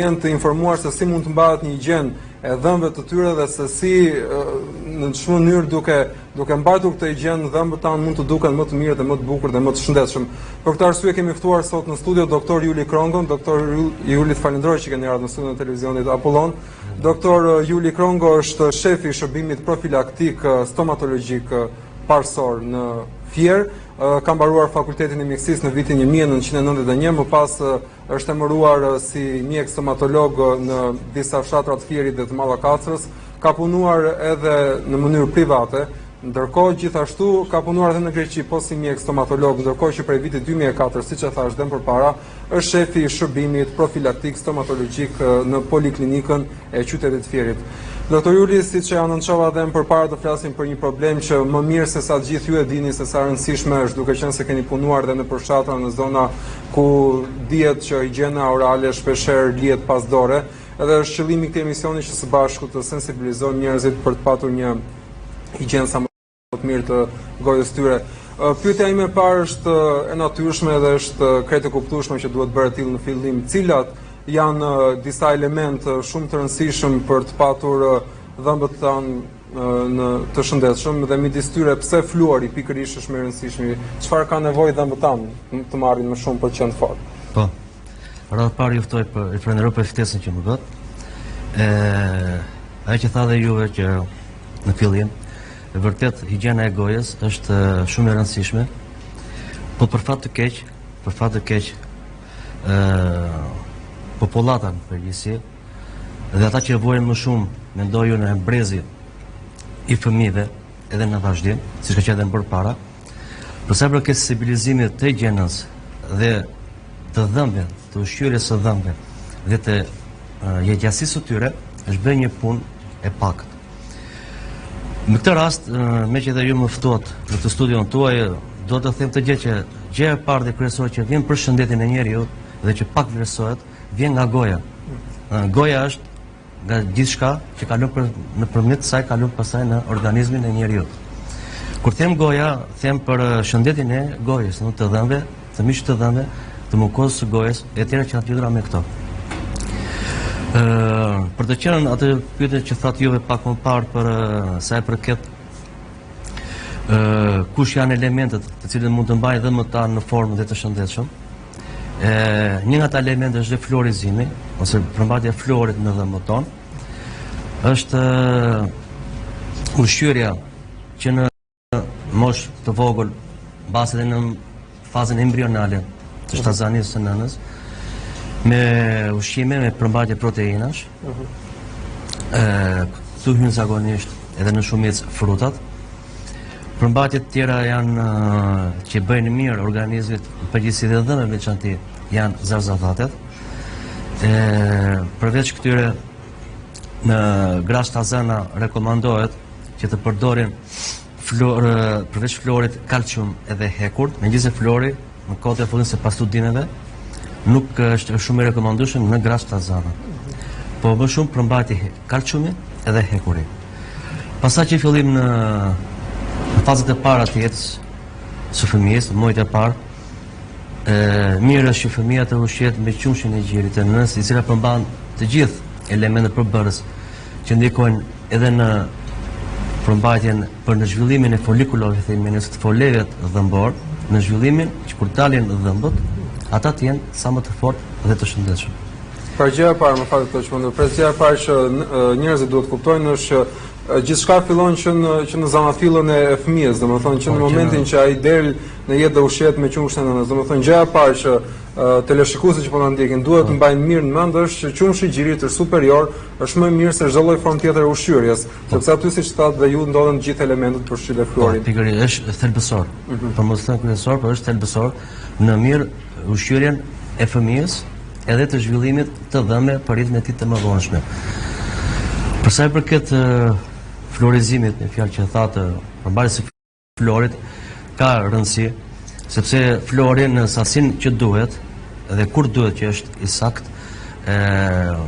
Jenë të informuar se si mund të mbahet një higjenë e dhëmbëve të tyre dhe se si në ç'mënyrë duke duke mbajtur këtë higjenë dhëmbët tanë mund të duken më të mirë dhe më të bukur dhe më të shëndetshëm. Për këtë arsye kemi ftuar sot në studio doktor Juli Krongon. Doktor Juli, të falenderoj që keni ardhur në studion e televizionit Apollon. Doktor Juli Krongo është shefi i shërbimit profilaktik stomatologjik parësor në Fier. Ka mbaruar fakultetin e mjekësisë në vitin 1991, më pas Është emëruar si mjek stomatolog në disa fshatra të Fierit dhe të Mallakastrës, ka punuar edhe në mënyrë private, ndërkohë gjithashtu ka punuar edhe në Greqi po si mjek stomatolog, ndërkohë që prej vitit 2004, siç e thashë dhe më përpara, është shefi i shërbimit profilaktik stomatologjik në poliklinikën e qytetit të Fierit. Doktor Juli, siç e anoncova dhe më përpara do flasim për një problem që më mirë se sa të gjithë ju e dini se sa e rëndësishme është, duke qenë se keni punuar dhe nëpër fshatra në zona ku dihet që higjiena orale shpeshherë lihet pas dore, edhe është qëllimi i këtij emisioni që së bashku të sensibilizojmë njerëzit për të patur një higienë sa më të mirë të gojës tyre. Pyetja ime e parë është e natyrshme dhe është krejt e kuptueshme që duhet bërë e tillë në fillim. Cilat janë disa elementë shumë të rëndësishëm për të patur dhëmbët tanë në të shëndetshëm dhe midis tyre pse fluori pikërisht është më i rëndësishmi? Çfarë ka nevojë dhëmbët tanë të marrin më shumë për të qenë të fortë? Po. Radhë parë ju ftoj për ju falenderoj për ftesën që më bëtë. Ë, ajo që tha dhe juve që në fillim, Vërtet higjiena e gojës është shumë e rëndësishme, po për fat të keq, për fat të keq, ë popullata në përgjithësi dhe ata që e vuajnë më shumë, mendoj unë brezi i fëmijëve edhe në vazhdim, siç ka qenë edhe më përpara, për sa i përket sensibilizimit të higjienës dhe të dhëmbëve, të ushqyerjes së dhëmbëve dhe të jetëgjatësisë së tyre, është bërë një punë e pakët. Në këtë rast, meqë edhe ju më ftuat në këtë studion tuaj, do të them këtë gjë që gjëja e parë dhe kryesore që vjen për shëndetin e njeriut dhe që pak vlerësohet, vjen nga goja. Goja është nga gjithçka që kalon për nëpërmjet saj kalon pastaj në organizmin e njeriut. Kur them goja, them për shëndetin e gojës, në të dhëmbëve, të mishit të dhëmbëve, të mukozës së gojës, e tjera që janë të lidhura me këto. Ë, për të qenë atë pyetje që thatë juve pak më parë për sa i përket ë kush janë elementët të cilët mund të mbajnë dhëmbët tanë në formë dhe të shëndetshëm. Ë, një nga ata elementë është dhe fluorizimi ose përmbajtja e fluorit në dhëmbët tonë. Është ushqyerja që në moshë të vogël, mbase edhe në fazën embrionale të shtatzanisë së nënës, me ushqime me përmbajtje proteinash. Ëh, mhm. këtu hyjnë zakonisht edhe në shumicë frutat. Përmbajtje të tjera janë që bëjnë mirë organizmit, në përgjithësi dhe dhëmbëve në veçanti janë zarzavatet. Ë, përveç këtyre në gra shtatzëna rekomandohet që të përdorin fluor, përveç fluorit kalcium edhe hekur, megjithëse fluori në kohët e fundit sipas studimeve nuk është shumë i rekomandueshëm në gratë shtatzëna. Po më shumë përmbajtje kalciumi edhe hekuri. Pastaj që fillim në, në fazat e para të jetës së fëmijës, muajt e parë, e, mirë është që fëmija të ushqehet me qumështin e gjirit të nënës, i cila përmban të gjithë elementët përbërës që ndikojnë edhe në përmbajtjen për në zhvillimin e folikulove, themi ne të foleve dhëmbor, në zhvillimin që kur dalin dhëmbët, ata të jenë sa më të fortë dhe të shëndetshëm. Pra gjëja e parë, më fal këtë që më ndërpres, gjëja e parë që njerëzit duhet të kuptojnë është që gjithçka fillon që në që në zanafillën e fëmijës, domethënë që në po, momentin që ai del në jetë dhe ushqehet me qumështin e nënës, domethënë gjëja e parë që teleshikuesit që po na ndjekin duhet të po. mbajnë mirë në mend është që qumështi i gjirit është superior, është më i mirë se çdo lloj formë tjetër e ushqyerjes, po. sepse aty siç thatë dhe ju ndodhen të gjithë elementët përfshirë dhe fluorin. Po, pikërisht është thelbësor. Mm -hmm. Për mos thënë kryesor, por është thelbësor në mirë ushqyerjen e fëmijës edhe të zhvillimit të dhëmbëve për jetën e tij të mëvonshme. Për sa i përket fluorizimit, në fjalë që thatë, përmbajtjes së Fluorit ka rëndësi, sepse fluori në sasinë që duhet dhe kur duhet që është i saktë,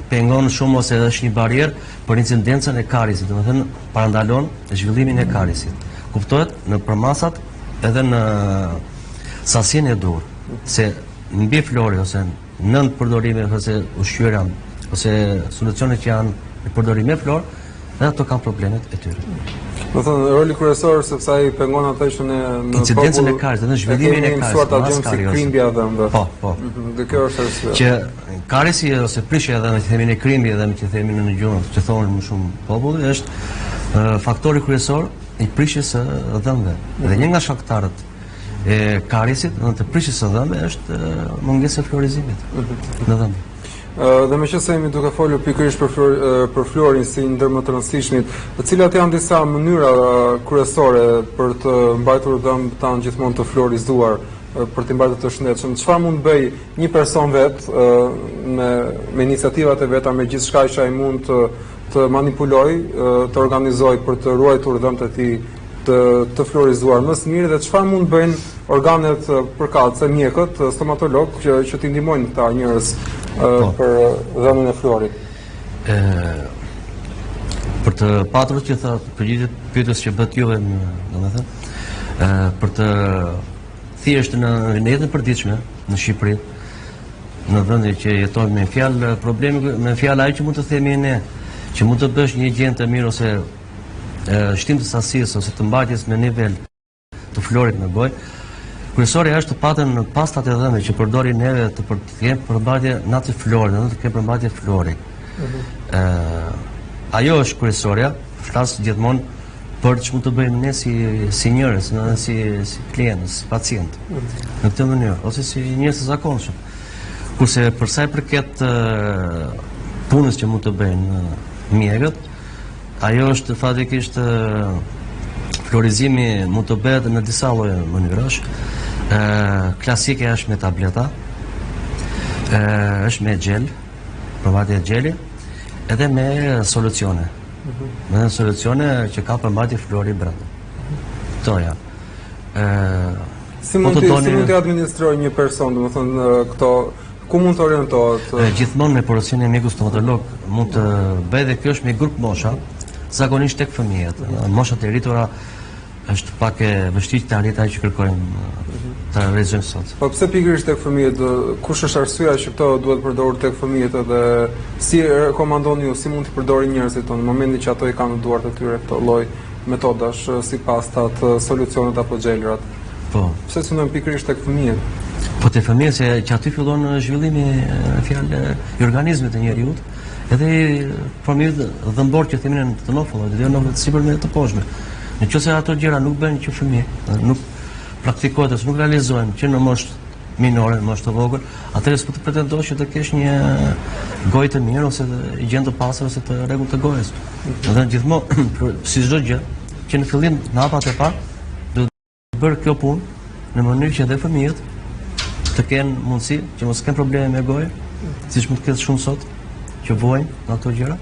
pengon shumë ose është një barrierë për incidencën e kariesit, domethënë parandalon zhvillimin e kariesit. Kuptohet në përmasat edhe në sasinë e duhur, se mbifluori ose nënpërdorimi ose ushqyerja ose solucionet që janë në përdorim me fluor, dhe ato kanë problemet e tyre. Domethënë, roli kryesor sepse ai pengon atë që ne në incidencën e kariesit, në zhvillimin e kariesit, ta gjejmë si krimbja e dhëmbëve. Po, po. Mhm, dhe kjo është arsyeja. Që kariesi ose prishja e dhëmbëve që themi ne krimbi dhe që themi në gjuhën që thonë më shumë populli është faktori kryesor i prishjes së dhëmbëve. Dhe një nga shkaktarët e kariesit, do të prishjes së dhëmbëve është mungesa e fluorizimit mhm. në dhëmbë. Dhe meqenëse jemi duke folur pikërisht për fluor, për fluorin si ndër më të rëndësishmit, të cilat janë disa mënyra kryesore për të mbajtur dhëmbët tanë gjithmonë të fluorizuar, për t'i mbajtur të shëndetshëm. Çfarë mund të bëjë një person vetë me me iniciativat e veta, me gjithçka që ai mund të të manipulojë, të organizojë për të ruajtur dhëmbët e tij të të fluorizuar më së miri dhe çfarë mund të bëjnë organet përkatëse, mjekët, stomatologë që që t'i ndihmojnë këta njerëz po. për dhënien e fluorit. Ë për të patur që tha përgjigjet pyetjes që bëtë juve, domethënë, ë për të thjesht në në jetën e përditshme në Shqipëri, në vendin që jetojmë me fjalë problemi me fjalë ajo që mund të themi ne, që mund të bësh një higjenë të mirë ose shtim të sasisë ose të mbajtjes në nivel të fluorit në gojë. Kryesorja është të paktën në pastat e dhëmbëve që përdorim neve të për të kenë përmbajtje natri fluori, do të kenë përmbajtje fluori. Mm -hmm. ajo është kryesorja, flas gjithmonë për ç'mund të bëjmë ne si si njerëz, në si si klientë, si pacientë. Mm -hmm. Në këtë mënyrë ose si njerëz të zakonshëm. Kurse për sa i përket punës që mund të bëjnë mjekët, Ajo është faktikisht fluorizimi mund të bëhet në disa lloje mënyrash. Ë klasike është me tableta. Ë është me xhel, përmbajtje xheli, edhe me solucione. Mm -hmm. Me solucione që ka përmbajtje fluori brenda. Këto janë. Ë Si mund po të si mund të administrojë një person, domethënë këto Ku mund të orientohet? Gjithmonë me porosinë e mjekut stomatolog mund të bëjë dhe kjo është me grup mosha, zakonisht tek fëmijët. Moshat e rritura është pak e vështirë të arrihet ajo që kërkojmë të realizojmë sot. Po pse pikërisht tek fëmijët? Kush është arsyeja që këto duhet përdorur tek fëmijët edhe si rekomandoni ju, si mund t'i përdorin njerëzit në momentin që ato i kanë në duart e tyre këto lloj metodash, si pastat, solucionet apo xhelrat? Po. Pse synojmë pikërisht tek fëmijët? Po te fëmijët se që aty fillon zhvillimi fjalë i organizmit të njeriut, edhe formimi dhëmbor që themi në të nofulla, dhe në të sipërme të poshtme. Në qoftë se ato gjëra nuk bëhen që fëmijë, nuk praktikohet ose nuk realizohen që në moshë minore, në moshë të vogël, atëherë s'po të pretendosh që të kesh një gojë të mirë ose higjenë të pastër ose të rregullt të gojës. Dhe gjithmonë si çdo gjë, që në fillim në hapat e parë duhet bërë kjo punë në mënyrë që edhe fëmijët të kenë mundësi që mos kenë probleme me gojën, siç mund të ketë shumë sot që vuajnë nga ato gjëra.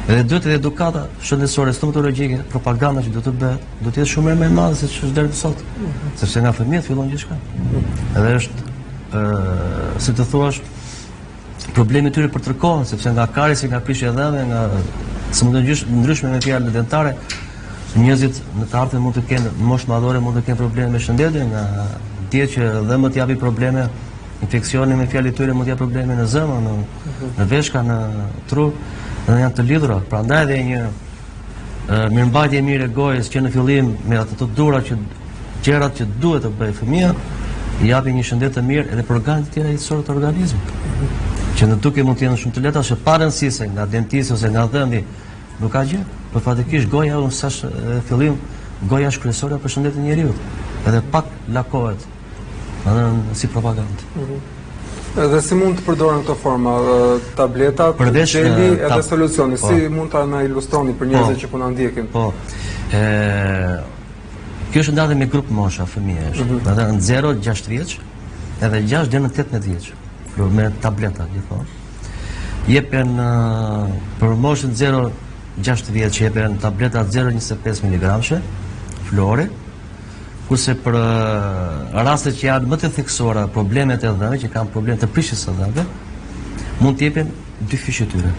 Edhe duhet edhe edukata shëndetësore stomatologjike, propaganda që duhet të bëhet, duhet të jetë shumë më e madhe se ç'është deri më sot. Sepse nga fëmijët fillon gjithçka. Edhe është ë si të thuash problemi i tyre për tërë kohën, sepse nga kariesi, nga prishja e dhëmbëve, nga sëmundje të ndryshme me fjalë dentare, njerëzit në të ardhmen mund të kenë në moshë madhore mund të kenë probleme me shëndetin, nga dihet që dhëmbët japin probleme, infeksioni me fjalë i tyre mund të japë probleme në zemër, në mhm. në veshka, në tru, dhe janë të lidhura. Prandaj edhe një mirëmbajtje e mirë e gojës që në fillim me ato të duhura që gjërat që duhet të bëjë fëmija, i japin një shëndet të mirë edhe për organet e tjera jetësore të organizmit. Që në dukje mund të jenë shumë të lehta, ose pa rëndësi se nga dentisti ose nga dhëmbi nuk ka gjë, por faktikisht goja unë thashë në fillim, goja është kryesore për shëndetin e njeriut. Edhe pak lakohet. Domethënë si propagandë. Mm -hmm. Dhe si mund të përdoren këto forma, tabletat, xheli edhe solucioni, po. si mund ta na ilustroni për njerëzit po. që po na ndjekin? Po. Ë Kjo është ndarë me grup mosha fëmijësh. Mm -hmm. Domethënë 0-6 vjeç, edhe 6 deri në 18 vjeç. Me tableta gjithmonë. Jepen për moshën 0-6 vjeç jepen tableta 0.25 mg fluori, Kurse për rastet që janë më të theksuara, problemet e dhëmbëve, që kanë probleme të prishjes së dhëmbëve, mund të jepen dyfishi i tyre.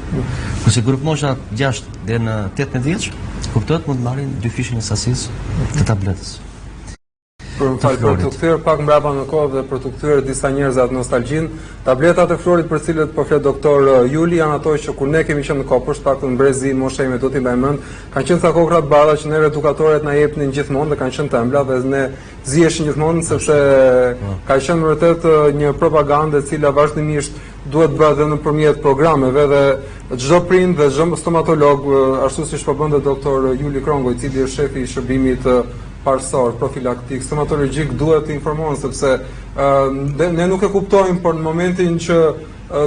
Kurse grupmosha 6 deri në 18 vjeç, kuptohet mund të marrin dyfishin e sasisë të tabletës. Për më fal, për t'u kthyer pak mbrapa në kohë dhe për t'u kthyer disa njerëz atë nostalgjinë, tabletat e fluorit për cilët po flet doktor Juli janë ato që kur ne kemi qenë në kopësht, paktën brezi im, mosha ime do t'i mbaj mend, kanë qenë ca kokrra të bardha që neve edukatoret na jepnin gjithmonë dhe kanë qenë të ëmbla dhe ne ziheshin gjithmonë sepse po. ka qenë vërtet një propagandë e cila vazhdimisht duhet të bëhet dhe nëpërmjet programeve dhe çdo prind dhe çdo stomatolog, ashtu siç po bën dhe doktor Juli Krongo, i cili është shefi i shërbimit parësor, profilaktik, stomatologjik, duhet të informohen sepse ne nuk e kuptojmë, por në momentin që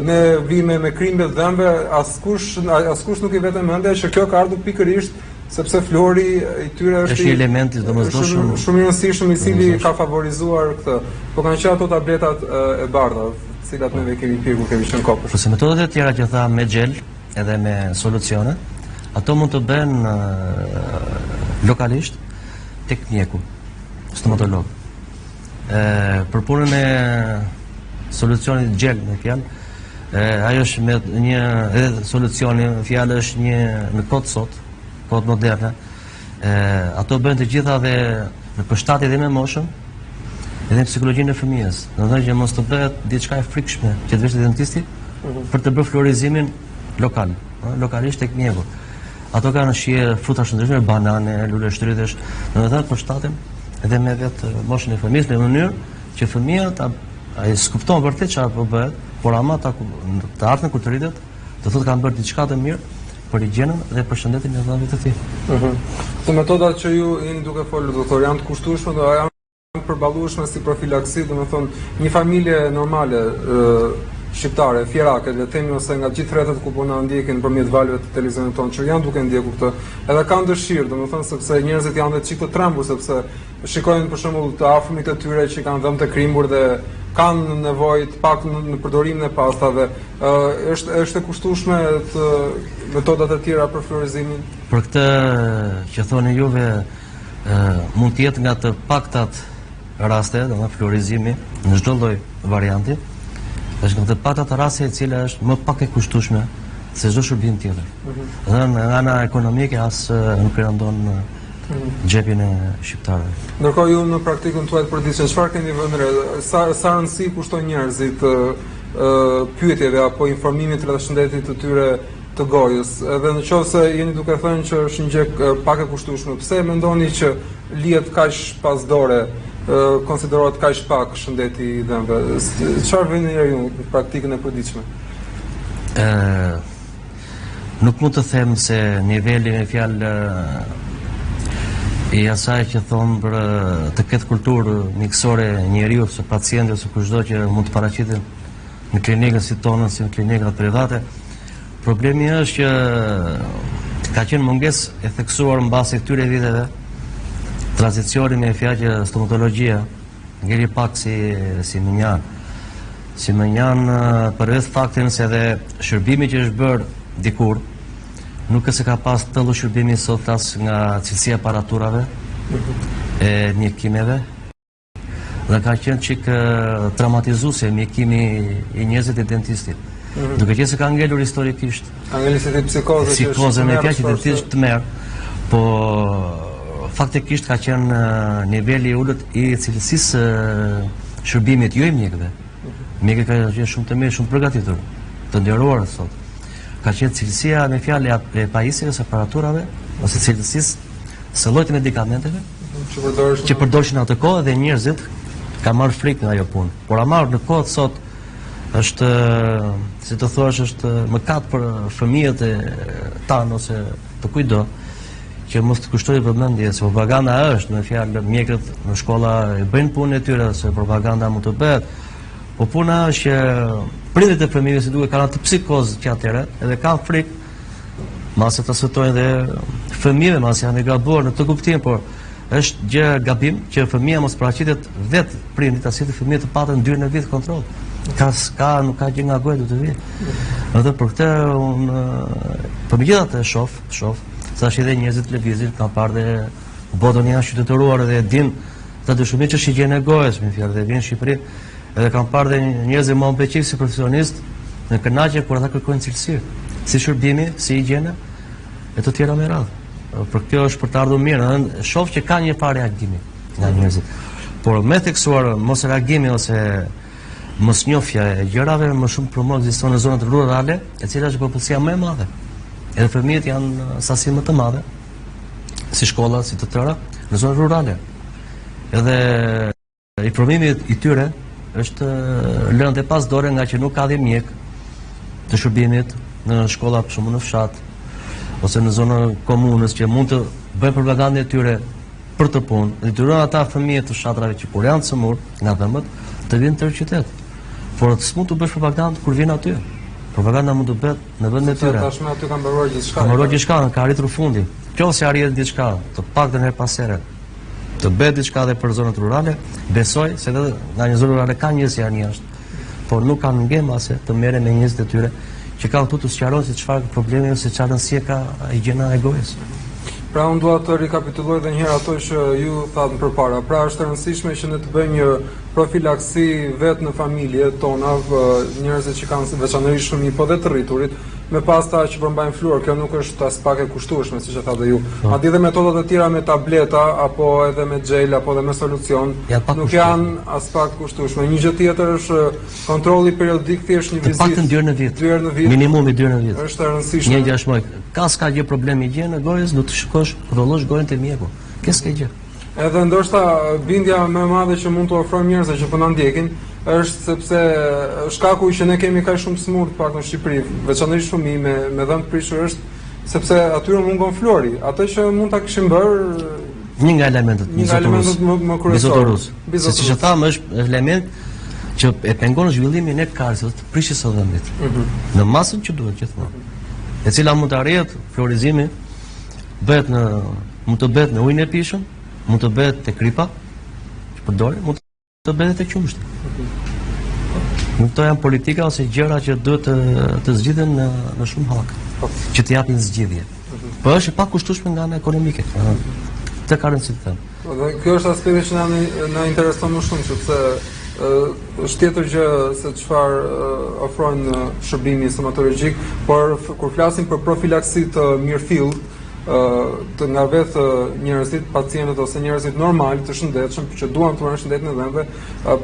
ne vijmë me krimbje të dhëmbëve, askush askush nuk i vete mendja që kjo ka ardhur pikërisht sepse fluori i tyre është një element i domosdoshëm, shumë i rëndësishëm i cili ka favorizuar këtë. Po kanë qenë ato tabletat e bardha, të cilat neve kemi pirë kur kemi qenë kopësht. Po se metodat e tjera që tha me xhel edhe me solucione, ato mund të bëhen lokalisht tek mjeku, stomatolog. Ë për punën e solucionit xhel me fjalë, e ajo është me një edhe solucioni me fjalë është një në kohët sot, kohët moderne. Ë ato bëhen të gjitha dhe në përshtatje dhe me moshën, edhe në psikologjinë e fëmijës. Do të thonë që mos të bëhet diçka e frikshme që të vesh te dentisti mm -hmm. për të bërë fluorizimin lokal, ë, lokalisht tek mjeku. Ato kanë shije frutash të ndryshme, banane, luleshtrydhesh, domethënë përshtaten edhe me vetë moshën e fëmijës në mënyrë që fëmija ta ai s'kupton vërtet çfarë po bëhet, por ama ta të ardhmen kur të rritet, do thotë kam bërë diçka të mirë për higjienën dhe për shëndetin e dhëmbit të tij. Ëh. Mhm. Këto metodat që ju jeni duke folur doktor janë të kushtueshme, do janë përballueshme si profilaksi, domethënë një familje normale shqiptare, fierake, le të themi ose nga gjithë rrethet ku po na ndjekin nëpërmjet valëve të televizionit tonë, që janë duke ndjekur këtë, edhe kanë dëshirë, domethënë sepse njerëzit janë dhe çik të trembur sepse shikojnë për shembull të afërmit e tyre që kanë dhëmbë të krimbur dhe kanë nevojë të paktën në përdorimin e pastave. Ë është është e kushtueshme të metodat e tjera për fluorizimin? Për këtë që thoni juve mund të jetë nga të paktat raste, domethënë fluorizimi në çdo lloj varianti, është nga të paktat raste e cila është më pak e kushtueshme se çdo shërbim tjetër. Mm -hmm. Dhe nga ana ekonomike as nuk i rëndon mm -hmm. xhepin e shqiptarëve. Ndërkohë ju në praktikën tuaj të përditshme çfarë keni vënë re? Sa sa rëndësi kushtojnë njerëzit pyetjeve apo informimit rreth shëndetit të tyre të gojës. Edhe në qoftë se jeni duke thënë që është një gjë pak e kushtueshme, pse mendoni që lihet kaq pas dore, konsiderohet kaq pak shëndeti i dhëmbëve? Çfarë vëni re ju në praktikën e përditshme? Ë nuk mund të them se niveli me fjalë i asaj që thonë për të ketë kulturë mjekësore njeriu ose pacienti ose kushdo që mund të paraqitet në klinikën si tonën, si në klinikat private. Problemi është që ka qenë mungesë e theksuar mbasi këtyre viteve tranzicioni me fjalë që stomatologjia ngeli pak si si mënjanë. Si mënjanë për vetë faktin se edhe shërbimi që është bërë dikur nuk është se ka pas të lloj shërbimi sot flas nga cilësia e aparaturave e mjekimeve Dhe ka qenë çik traumatizuese mjekimi i njerëzve te dentisti. Mm -hmm. Duke qenë se ka ngelur historikisht. Ka ngelur si tip psikoze që psikoze me fjalë që dentist tmerr. Po faktikisht ka qenë niveli i ulët i cilësisë së shërbimit jo i mjekëve. Mm -hmm. Mjekët kanë qenë shumë të mirë, shumë të përgatitur, të nderuar sot. Ka qenë cilësia me fjalë e pajisjeve ose aparaturave ose cilësisë së llojit të medikamenteve që përdoreshin që përdoreshin në atë kohë dhe njerëzit kanë marrë frikë nga ajo punë. Por ama në kohët sot është si të thuash është mëkat për fëmijët e tanë ose të kujtdo që mos të kushtojë vëmendje se propaganda është me fjalë mjekët në shkolla e bëjnë punën e tyre se propaganda mund të bëhet. Po puna është që prindërit e fëmijëve si duket kanë atë psikozë që atëherë edhe kanë frikë Mase transmetojnë dhe fëmijëve, mase janë e gabuar në këtë kuptim, por është gjë gabim që fëmija mos paraqitet vetë prindit, ta sjellë fëmijën të paktën dy në vit kontroll. Ka ka nuk ka gjë nga goja do të vijë. Edhe për këtë unë po megjithatë e shoh, shoh, se tash edhe njerëzit lëvizin, kanë parë dhe botën janë qytetëruar dhe e din të dëshmi që është higjiena e gojës, me fjalë dhe vjen në Shqipëri, edhe kam parë dhe njerëz më më si profesionist, në kënaqje kur ata kërkojnë cilësi, si shërbimi, si higjiene e të tjera me radhë. Për kjo është për të ardhur mirë, edhe shoh që ka një farë reagimi nga njerëzit. Por më theksuar mosreagimi ose mosnjohja e gjërave më shumë për mua ekziston në zonat rurale, e cila është popullsia më e madhe. Edhe fëmijët janë sasi më të madhe, si shkolla, si të tëra, në zonat rurale. Edhe informimi i tyre është lënë dhe pas dore nga që nuk ka dhe mjek të shërbimit në shkolla për shembull në fshat ose në zonën komunës që mund të bëjnë propagandën e tyre për këtë punë, detyrohen ata fëmijët të fshatrave që kur janë të sëmurë nga dhëmbët, të vinë në qytet. Por s'mund të bësh propagandë kur vinë aty. Propaganda mund të bëhet në vendin e tyre. Tashmë aty kanë mbaruar gjithçka. Kanë mbaruar gjithçka, ka arritur fundi. Qoftë se arrihet diçka, të paktën herë pas here, të bëhet diçka edhe për zonat rurale, besoj se edhe nga një zonë rurale ka njerëz që janë jashtë, por nuk kanë ngem mase të merren me njerëzit e tyre që kanë këtu të sqarojnë se çfarë problemi ose çfarë rëndësie ka higjiena e gojës. Pra unë dua të rikapituloj edhe një herë ato që ju thatë më përpara. Pra është e rëndësishme që ne të bëjmë një profilaksi vetë në familje tona, njerëzit që kanë veçanërisht fëmijë, po dhe të rriturit, me pasta që përmbajnë fluor, kjo nuk është aspak e kushtueshme, siç e thatë dhe ju. Po. Madje dhe metodat e tjera me tableta apo edhe me xhel apo edhe me solucion nuk janë aspak të kushtueshme. Një gjë tjetër është kontrolli periodik thjesht një vizitë. Të paktën dy herë në vit. Dy herë në vit. Minimumi dy herë në vit. Është e rëndësishme. Një gjashtë muaj. Ka s'ka gjë problem higjiene gojës, do të shkosh, rrollosh gojën te mjeku. Ke s'ke gjë. Edhe ndoshta bindja më e madhe që mund t'u ofrojmë njerëzve që po na ndjekin është sepse shkaku që ne kemi kaq shumë sëmurë pak në Shqipëri, veçanërisht fëmijë me me dhëmbë të prishur është sepse atyre mungon fluori. Atë që mund ta kishim bërë një nga elementët, një nga elementët më më kryesor. Se siç e thamë është element që e pengon zhvillimin e kariesit, prishjes së dhëmbit. Mm -hmm. Në masën që duhet gjithmonë. E cila mund të arrihet fluorizimi bëhet në mund të bëhet në ujin e pijshëm, mund të bëhet te kripa që përdorim, mund të bëhet te qumështi. Nuk këto janë politika ose gjëra që duhet të të zgjidhen në në shumë hallka, po. që të japin zgjidhje. Po është e pakushtueshme nga ana ekonomike. Këtë ka rëndësi të them. Po dhe kjo është aspekti që na na intereson më shumë sepse është tjetër gjë se çfarë ofrojnë shërbimi stomatologjik, por kur flasim për profilaksi të mirëfilltë, të nga vetë njerëzit, pacientët ose njerëzit normal të shëndetshëm që duan të ruajnë shëndetin e dhëmbëve,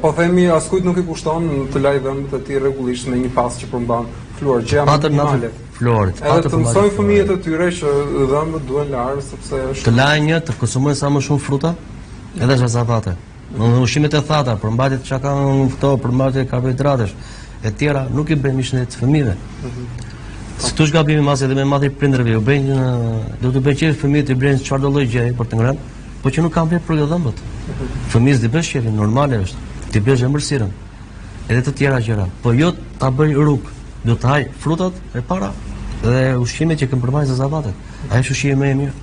po themi askujt nuk i kushton të lajë dhëmbët e tij rregullisht me një pastë që përmban fluor, gjëja më minimale. Fluorit. Edhe të mësojnë fëmijët e tyre që dhëmbët duhen larë sepse është Të lajnë një, të konsumojnë sa më shumë fruta, edhe zarzavate. Në ushqimet e thata, përmbajtjet që kanë këto, përmbajtje karbohidratesh, e tjera, nuk i bëjnë mirë shëndetit të fëmijëve. Mm -hmm. Se këtu është gabimi mas edhe me madhi prindërve, u bëjnë, do të bëjnë qejf fëmijët të blejnë çfarëdo lloj gjëje për të ngrënë, po që nuk kanë vlerë për dhëmbët. Mm -hmm. Fëmijës t'i bësh qejfin, normale është, t'i blesh ëmbëlsirën, edhe të tjera gjëra, po jo ta bëj rrugë, do të haj frutat e para dhe ushqimet që kanë përmbajtje zarzavatet. Ajo është ushqimi më i mirë.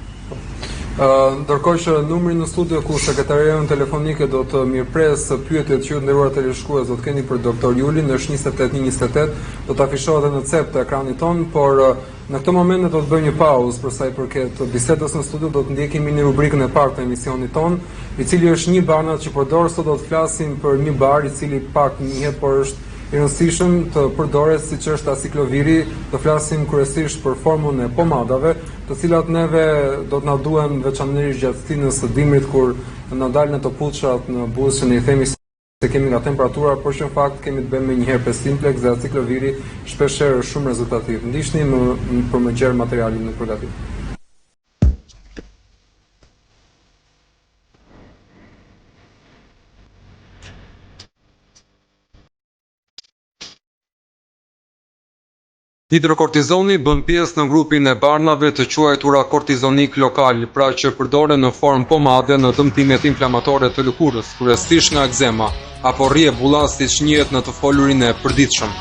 Ndërkohë që numri në studio ku sekretaria jonë telefonike do të mirëpresë pyetjet që ju të nderuar teleshikues do të keni për Doktor Julin është 28 28, do të afishohet edhe në cep të ekranit tonë, por në këtë moment ne do të bëjmë një pauzë për sa i përket bisedës në studio, do të ndjekim mini rubrikën e parë të emisionit tonë, i cili është një barnat që përdor, sot do të flasim për një bar i cili pak njihet, por është i rëndësishëm të përdoret siç është acikloviri, do flasim kryesisht për formën e pomadave, të cilat neve do të na duhen veçanërisht gjatë stinës së dimrit kur na dalin ato puçrat në buzë që ne i themi se kemi nga temperatura, por që në fakt kemi të bëjmë me një herpes simplex dhe acikloviri shpesh herë është shumë rezultativ. Ndiqni më për më gjerë materialin në përgatitje. Hidrokortizoni bën pjesë në grupin e barnave të quajtura kortizonik lokal, pra që përdoren në formë pomade në dëmtimet inflamatore të lëkurës, kryesisht nga ekzema, apo rrjebulla siç njihet në të folurin e përditshëm.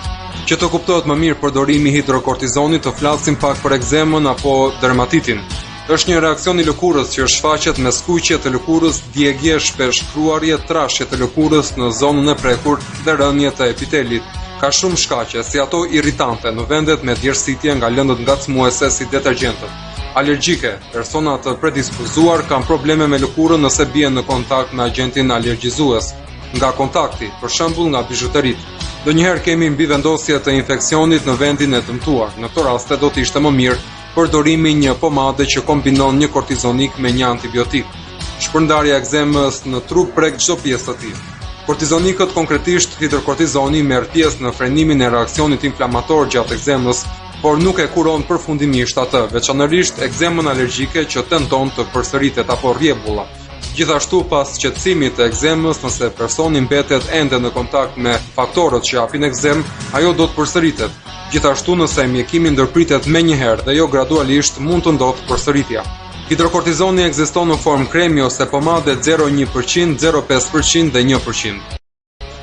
Që të kuptohet më mirë përdorimi i hidrokortizonit, të flasim pak për ekzemën apo dermatitin. Është një reaksion i lëkurës që shfaqet me skuqje të lëkurës, djegie, shpesh kruarje, trashje të lëkurës në zonën e prekur dhe rënie të epitelit. Ka shumë shkaqe, si ato irritante në vendet me djersitje nga lëndët ngacmuese si detergjentët. Alergjike, persona të predispozuar kanë probleme me lëkurën nëse bien në kontakt me agjentin alergjizues. Nga kontakti, për shembull nga bizhuteritë. Ndonjëherë kemi mbivendosje të infeksionit në vendin e dëmtuar. Në këto raste do të ishte më mirë përdorimi i një pomade që kombinon një kortizonik me një antibiotik. Shpërndarja e ekzemës në trup prek çdo pjesë të tij. Kortizonikët, konkretisht hidrokortizoni, merr pjesë në frenimin e reaksionit inflamator gjatë ekzemës, por nuk e kuron përfundimisht atë, veçanërisht ekzemën alergjike që tenton të përsëritet apo rrjebullat. Gjithashtu pas qetësimit të ekzemës, nëse personi mbetet ende në kontakt me faktorët që japin ekzemë, ajo do të përsëritet. Gjithashtu nëse mjekimi ndërpritet menjëherë dhe jo gradualisht, mund të ndodhë përsëritja. Hidrokortizoni ekziston në formë kremi ose pomade 0,1%, 0,5% dhe 1%.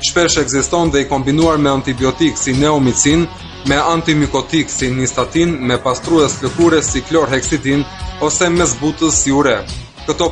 Shpesh ekziston dhe i kombinuar me antibiotik si neomicin, me antimykotik si nistatin, me pastrues lëkure si klorheksidin ose me zbutës si ure. Këto.